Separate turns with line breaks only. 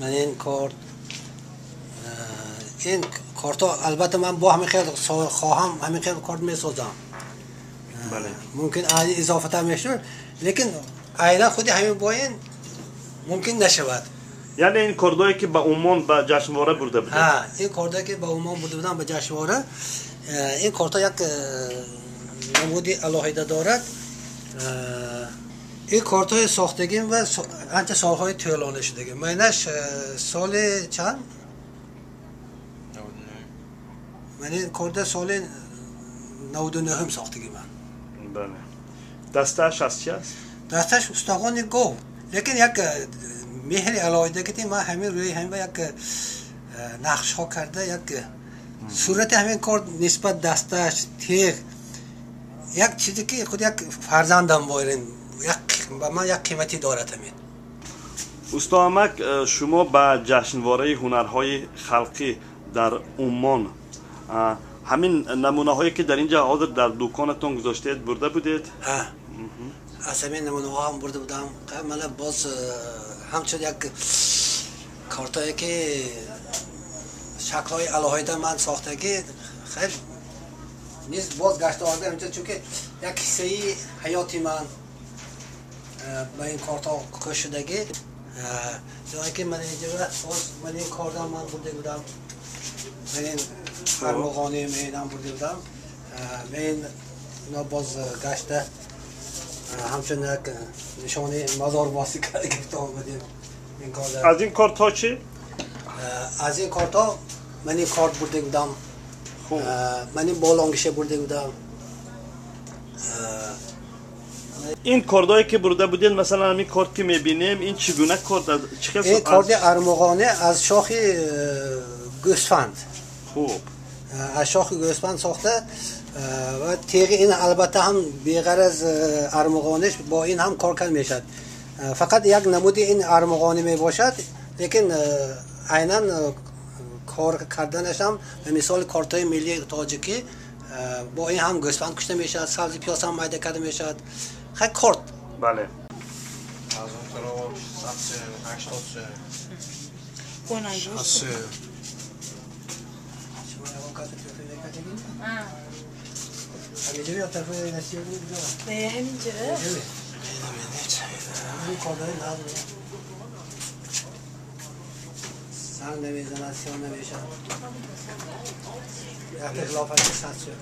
Ман ин корт, ин кортҳо албатта ман бо ҳамин хел хоҳам, ҳамин хел корт месозам. Мумкин изофата мешуд, лекин айнан худи ҳамин бо ин мумкин нашавад.
Яъне ин кордое ки ба Умон ба ҷашнвора бурда будед?
Ин кордое ки ба Умон бурда будам ба ҷашнвора, ин кортҳо як намуди алоҳида дорад. Ин кортҳои сохтагим ва анча солҳои тӯлонӣ шудагим. Майнаш соли чанд? Ман ин корда соли 99 сохтагиман.
Бале. Дастааш аз чи аст?
Дастааш устахони гов. Лекин як меҳри алоҳида ки ман ҳамин рӯи ҳамин як нақшҳо карда, як сурати ҳамин кор нисбат дастааш теғ як чизе ки худ як фарзандам боирин, ба ман як қиматӣ дорад ҳамин.
Усто Амак, шумо ба ҷашнвораи ҳунарҳои халқӣ дар Уммон ҳамин намунаҳое ки дар инҷа ҳозир дар дуконатон гузоштаед бурда будед?
Аз ҳамин намунаҳо ҳам бурда будам. Мана боз ҳамчун як кортое ки шаклҳои алоҳида ман сохтагӣ, хайр низ боз гашта оварда инҷа, чунки як ҳиссаи ҳаёти ман ба ин кортҳо кӯш шудагӣ. Ҷое ки ман инҷа боз ман ин кордам ман бурда будам, ман ин армуғони менам бурда будам, мен ино боз гашта ҳамчун як нишони мазорбозӣ карда гирифта омадем.
Аз ин кортҳо чӣ?
Аз ин кортҳо ман ин корт бурда будам, ман ин болонгиша бурда будам.
Ин кордое ки бурда будед, масалан ҳамин корт ки мебинем, ин чӣ гуна корт?
Ин корди армуғонӣ аз шохи гӯсфанд.
Хуб.
Аз шохи гӯсфанд сохта ва теғи ин албатта ҳам беғараз армуғониш бо ин ҳам кор карда мешавад. Фақат як намуди ин армуғонӣ мебошад, лекин айнан кор карданаш ҳам ба мисоли кортҳои миллии тоҷикӣ бо ин ҳам гӯсфанд кушта мешавад, сабзи пиёз ҳам майда карда мешавад. Хай корт.
Бале.
Аз он тараф 100 сом, 80 сом, 60 сом.
سر نمیزند، سیاه نمیشد. اختلافش 100 شد.